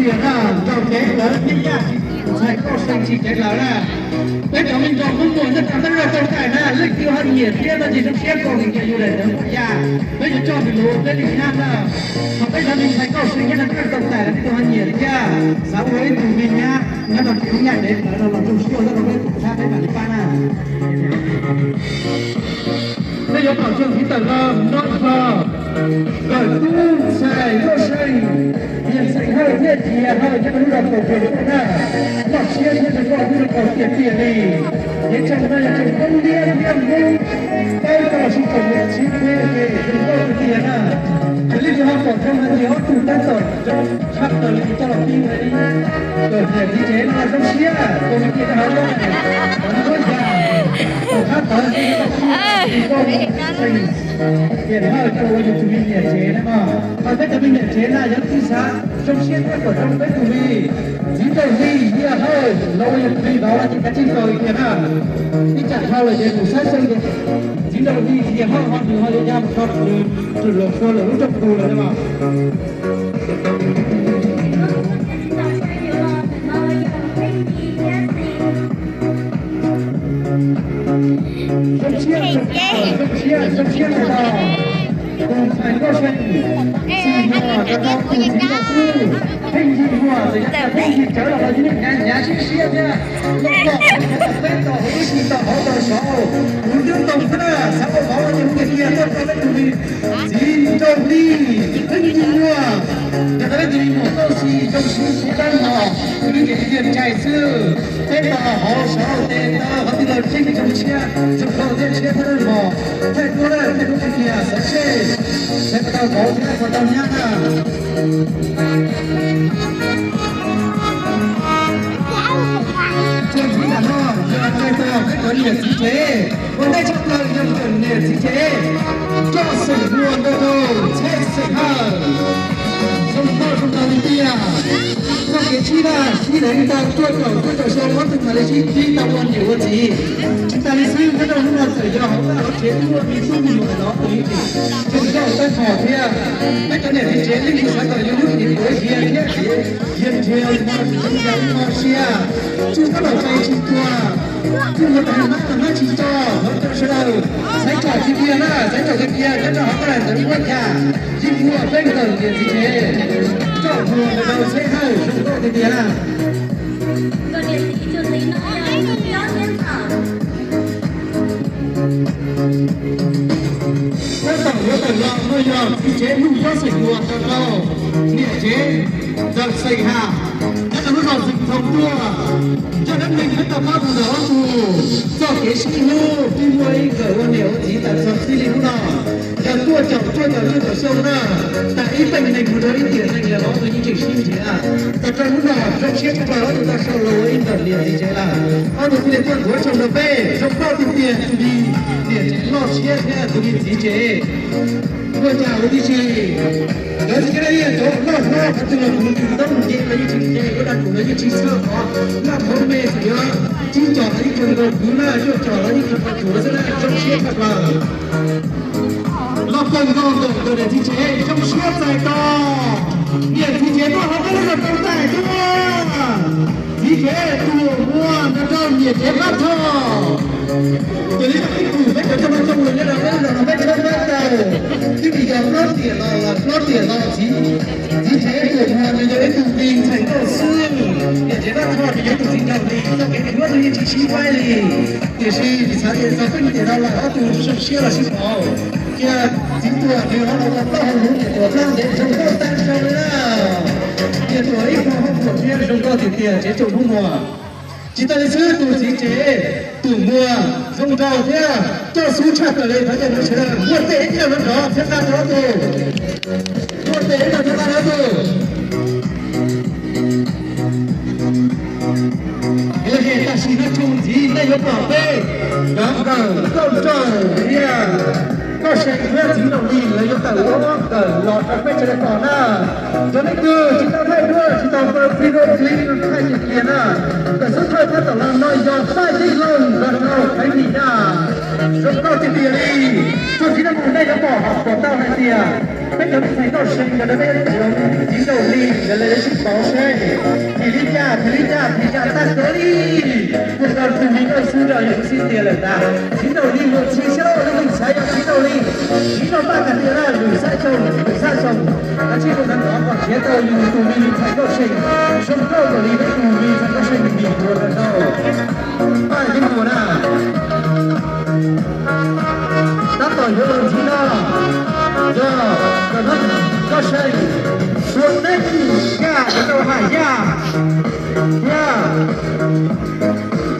Tias na, nrog kev lawv thiab yaj ntxhais Nkauj See tsis kev lawv na. Peb cov me nkauj Hmoob Muas nyob rau Nplog tau txais na, leej twg ho nyiam thiab no ces zoo siab nkaus li tias yus daim ntawv pom yaj, peb yuav coj nws los ua peb li nyab na. Ho peb cov me ntxhais Nkauj See nyob rau Nplog tau txais, leej twg ho nyiam thiab xav ua ib tug me nyab nyob rau tsev nyaj tsev ntawd no los zoo siab ua rau peb tus tshab peb mam li pab na. Peb yuav pom txog txiv tawm los no txog kawm tub ntxhais Nkauj See, niam ntxhais Hawj thiab Txiv Hawj nyob rau lub zos Kaus Ploos tuaj na. Loj siab thiab zoo nkauj thiab zoo nkauj tiag tiag li. Ces tseem no yog tseem Hmoob Liab thiab Hmoob Tawb los sis tseem niam txiv thiab ces zoo nkauj tiag tiag na. Ces leej twg ho pom zoo hais tias ob tug tab tom zoo tshaj plaws li coj los pib ua ib kom niam txiv tsev no zoo siab, kom me kiag rau hauv lub hauv lub yas, kom qab tawv zoo nkauj, Tiam Hawj coj ua yus tus me niam tsev na mog. Ho peb cov me niam tsev na yog leej twg xav zoo siab thiab kom zoo peb tus me txiv Nraug Hli Yias Hawj los ua yus tus me vauv no ces kav tsij ntaus kiag na. Ib tsam dhau lawm ces kuv saib xyoo ces txiv Nraug Hli Yias Hawj ho nws ho yuav ya mus rau nws tus hluas tshua lawm lub rooj tus lawm na mog. Zoo siab, zoo siab, zoo siab ntau. Tus ntxhais Nkauj See, Xwm Nyuam rau rau tus txiv Nkauj Xwb, Pheej Yig Nyuam txawm yog Pheej Yig Cawv los los yus hnyav hnyav siab siab thiab. Loj loj peb ntaus hauv ib si ntaus hauv ntaus saud, kuv twb ntaus xwb na, xav ua vauv no ces mus kiag tuaj rau peb tus me txiv Nraug Hli, Pheej Yig Nyuam, rau peb tus me muam Nkauj See zoo siab siab dawb mos, kuv twb tias tiag tiag ntshai xwb. Peb ntaus hauv saud tes taw qhov twg los yeej zoo siab, zoo nkauj thiab siab thiab dawb mos. Thaij duab na, thaij duab tiag tiag, xav seb, seb puas tau vauv thiab puas tau nyab na. Txuas ntxiv nram no yog txais tos peb cov niam txiv tsev, ua ntej tshaj plaws yog cov niam txiv tsev, Nkauj Xeem Hluas nrog rau Ntxhais Xeem Hawj. Zoo nkauj zoo nraug li tiag. Txoj kev sib laj sib deev tau cuaj caum cuaj caum xyoo, ob tug mam li sib tib tau ua niam ua txiv. Tsis tas li xwb, nyob rau hnub no txawm yog hauv vaj hauv tsev twb ua me tub me nyuam los tus me tseem zoo nkauj tab tom thiab. Peb cov niam txiv tsev yeej xav kom yus lub cev puav hias thiab hias nrhiav hmo tsis txeev cas ib hmo siab, tsuj tab tom pais tsis tuag, tsuj mus tas hmab tas hmab tsis tso, hauv rau sawv daws xaiv tsom tiag tiag na, xaiv tsom tiag tiag nyob rau hauv tab laj ntawd muab cas. Tsis muaj peb nkawm niam txiv tsev, coj hluas ntawm rau Ntxhais Hawj zoo nkauj tiag tiag na. Tab tom yuav tawm los no yog txiv tsev Nuj Yob Xeem Hluas nrog rau niam tsev Ntxawm Xeem Ham nyob rau lub zos Xeem Thoo tuaj. Zaj dab neeg peb tau paub txog ntawm ob tug txoj kev sib hlub twb muaj ib nkawm ua niam ua txiv tas txog txij li hnub no. Yog tuaj caum cuaj caum cuaj caum xyoo na, tas ib peem neeg mus rau ib tiam neeg los ob tug yeej tseem sib nrhiav. Txog rau hnub no zoo siab tshaj plaws ob tug tau sau los ua ib nkawm niam txiv tsev lawm. Ob tug thiaj li tuaj nthuav tsoo rau peb, zoo nkauj tiag tiag tus me niam tsev loj siab thiab tus me txiv tsev. Ua cas ua tib si, lawv tsis coj ib yam cov loj hlob qhov twg los mus tus toob nce los yeej tsis nce, ua dab tsi los yeej tsis txhawj qhov laj hauv me xwb, yuav tsib com los yeej tsuas nkaus kwv na, cuaj com los yeej tsuas nkaus tuav xwb na, zoo siab tshaj plaws. Los kawg nkaus ntawm nkawm niam txiv tsev zoo siab txais tos niam txiv tsev tuaj hauv peb lub zos tau txais tuaj. Txiv tsev Tuam Muas nrog rau niam tsev Qab Thoj. Ces li ib tug peb cov coj moo coj lus nyob rau peb lub zos no peb tshawb fab tau, twb tsis yog hlob tiam los hlob tiam los txiv, txiv tsev Tuam Muas nws yog ib tug me ntxhais nkauj xwb, niam tsev Qab Thoj nws yog ib tug txiv nraug li, txoj kev hlub ob tug yeej tsis sib faib li. Tiam sis tsis xav tias txog peb tiam no lawm ob tug zoo siab los sib pauv. Cia txiv Tuam nws ho los ua plaub hau hluv, niam Tuam plaub ntev zoo nkauj tag nrho li na. Niam Tuam ib qho hauj lwm thiab zoo nkauj tiag tiag tsev tsoom Hmoob Muas. Tsis tas li xwb tus txiv tsev Tuam Muas zoo nraug thiab coj xub tshaj tawm li, thov caw sawv daws muaj tes ib zaug rov thiab nqa rau ob tug. Muaj tes ib zaug thiab nqa rau ob tug. Yog li tam sim no txuas ntxiv nej yuav pom peb cov nkawm Nkauj Nraug thiab Nkauj See thiab txiv Nraug Lis lawv yuav tawm ua nkawm los rau peb sawv daws pom na. Cov leej twg tsis tau thaij duab tsis tau tau video clip thaij kiag kiag na. Nkawm xub thawj tab tom los no yog Thaij Tij Looj nrog rau Khaiv Lis na. Zoo nkauj tiag tiag li. Txuas ntxiv no mus nej yuav pom, pom tau hais tias Peb cov me ntxhais Nkauj See nkawd rau peb cov txiv nraug Lis nkawd lawv sib pauv seb phim li cas, phim li cas, phim cas tag kawg li. Tus no tus me Nkauj Xwb nrog yus sib ntiag lawm ntag. Txiv nraug Lis luag txhij siab loj, leej twg xav yog txiv nraug Lis, txiv nraug Paj Kas Tias na, lwm xab xyoo, lwm xab xyoo. Kav tsij tus neeg no kom nrhiav tau yus tus me ntxhais Nkauj See, zoo nkauj kom li peb tus me ntxhais Nkauj See nws dim dua rau rau Paj Yeeb Muas na. Tab tom yuav los ntxiv no, yog cov Nkauj See, tua neeb kaj rau Ham Yaj thiab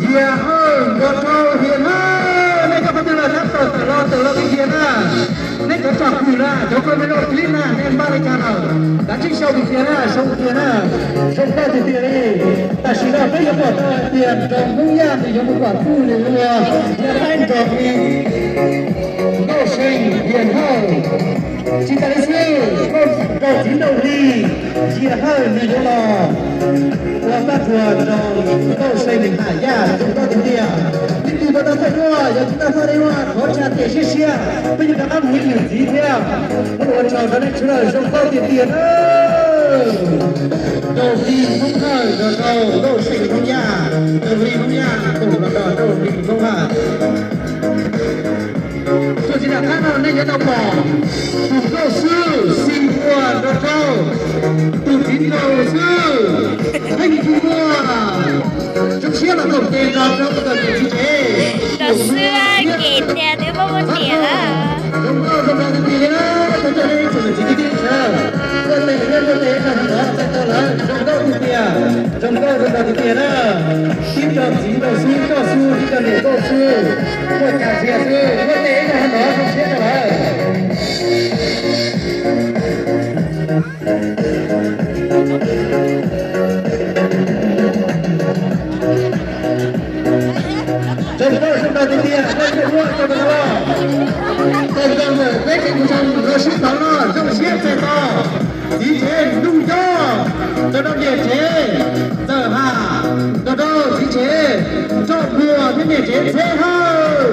Yias Hawj nrog rau Hias Hawj. Nej cov phooj ywg los tab tom tawm los tawm los tiag tiag na. Nej cov tsom kwm na, cov koj me loj clip na, nej npaj li cas lawm? Kav tsij sau tiag tiag na, sau tiag na. Zoo nkauj tiag tiag li. Tam sim no peb yuav pom tau hais tias nroog Hmoob Yaj nws yuav mus kom txuj nws ua yog qaib nroog li Nkauj See, Yias Hawj. Tsis tas li xwb, nraug txiv nraug Lis, Yias Hawj nws yuav los ua pab tsuas nraug Nkauj See nws Ham Yaj, zoo nkauj tiag tiag. Leej twg puas tau thaij duab, yog tsis tau thaij duab thov tsa tes siab siab, peb yuav rov qab mus ib lwm ntxiv thiab. Muab ua tsaug rau nej sawv daws, zoo nkauj tiag tiag na. Nraug Lis Hmoob Hawj nrog rau Nkauj See Hmoob Yaj, nraug Lis Hmoob Yaj koom los nrog nraug Lis Hmoob Hawj. Txuas ntxiv nram qab no nej yuav tau pom tus Nkauj Xwb Xis Npuas nrog rau tus txiv nraug Xwb Pheej Tsis Muaj. Zoo siab los koom tes nrog rau tus txiv tsev. Tus Xwb ces tias twb muaj muaj tias lawm. Zoo nkauj zoo nkauj tiag tiag li na, cov cov nej txuas ntxiv tib tib sawv. Muaj tes, muaj tes nrog rau txais tau lawm, zoo nkauj tiag tiag. Zoo nkauj zoo nkauj tiag tiag na. Tib co txiv nraug Xwb, Nkauj Xwb, tib co niam Nkauj Xwb, muaj cas ntxias xwb, muaj tes ib zaug no zoo siab rau lawm. Zoo nkauj zoo nkauj tiag tiag, nej txawm muaj tau los, txawm tau lawm peb tsev kuv tshee los sib tau no zoo siab txais tos txiv tsev Nuj Yob, tau rau niam tsev Ntxawm Ham, tau rau txiv tsev Nraug Npuas thiab niam tsev Ntxheb Hawj.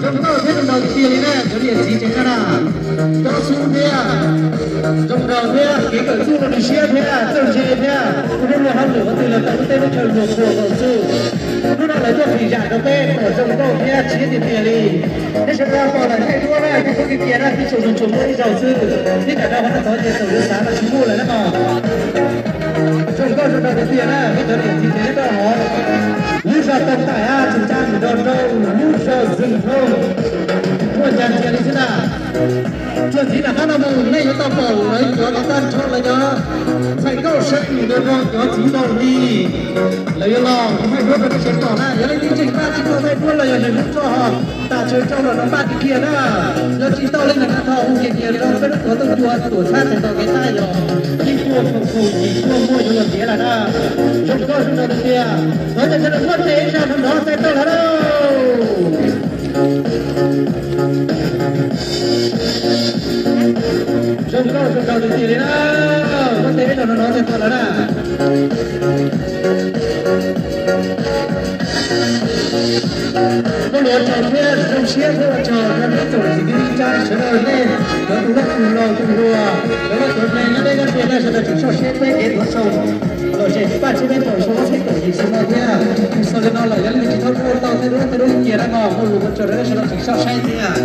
Zoo nkauj thiab zoo nraug tiag tiag li na cov niam txiv tsev no na. Nkauj Xwb thiab, zoo nraug thiab, kev kawm txuj no nws siab thiab txawj ntse thiab, kuv lub luag hauj lwm qhov twg los tau lub teb lub chaw luag puag nkaus xwb. Hnub no lawv tuaj phim zam rau peb kom zoo nkauj thiab siab tiag tiag li. Peb sawv daws pom lawm thaij duab na, thaij duab kiag kiag na, tib tsuas zoo tsuas muaj ib zaug xwb, ib tsam rau qhov no txog ces txawm yuav xav los tsis muaj lawm na mog. Zoo nkauj zoo nraug tiag tiag na, peb cov niam txiv tsev nyob rau hauv lub zos Tooj Taim Hab, tsis ntsa mus rau rau lub zos Zwm Thoo, muaj ncas ntxias li xwb na. Txuas ntxiv nram qab no mus nej yuav tau pom lawv cov niam tag nrho lawv cov ntxhais Nkauj See nrog rau cov txiv nraug Lis, lawv yuav los thaij duab rau peb sawv daws pom na. Yog leej twg tseem tab tsis tau thaij duab los yog nws lub roj ho tas tsawg rau los no npaj kiag kiag na. Yog tsis tau li ntawd no thov hu kiag kiag rau peb lub tuam tuaj cua tuam txhab txhais tos kev tab yog ib puas khoom khoom yim puas muaj yuav los tiav lawm na. Zoo nkauj zoo nraug tiag tiag, thov caw sawv daws muab tes ib zaug no nrov txais tau lawm lauj. Zoo nkauj zoo nraug tiag tiag li na, muab tes ib zaug no nrov txais tau lawm na. Muab lus ua tsaug thiab zoo siab thiab ua tsaug rau peb tsoom niam txiv kwv tij neej tsa sawv daws, nej cov tus hlob tus laus tus hluas, cov loj cov me nyob deb nyob ze, nej sawv daws tseem soj siab peb kev tuav tsaug lom zem paj tsib peb caug xyoo ob txhiab kaum yim xyoo no thiab. Xaus li no lawm, yog leej twg tsis tau tau thaij duab thaij duab kiag na mog, muab lus ua tsaug rau nej sawv daws tseem soj siab thiab.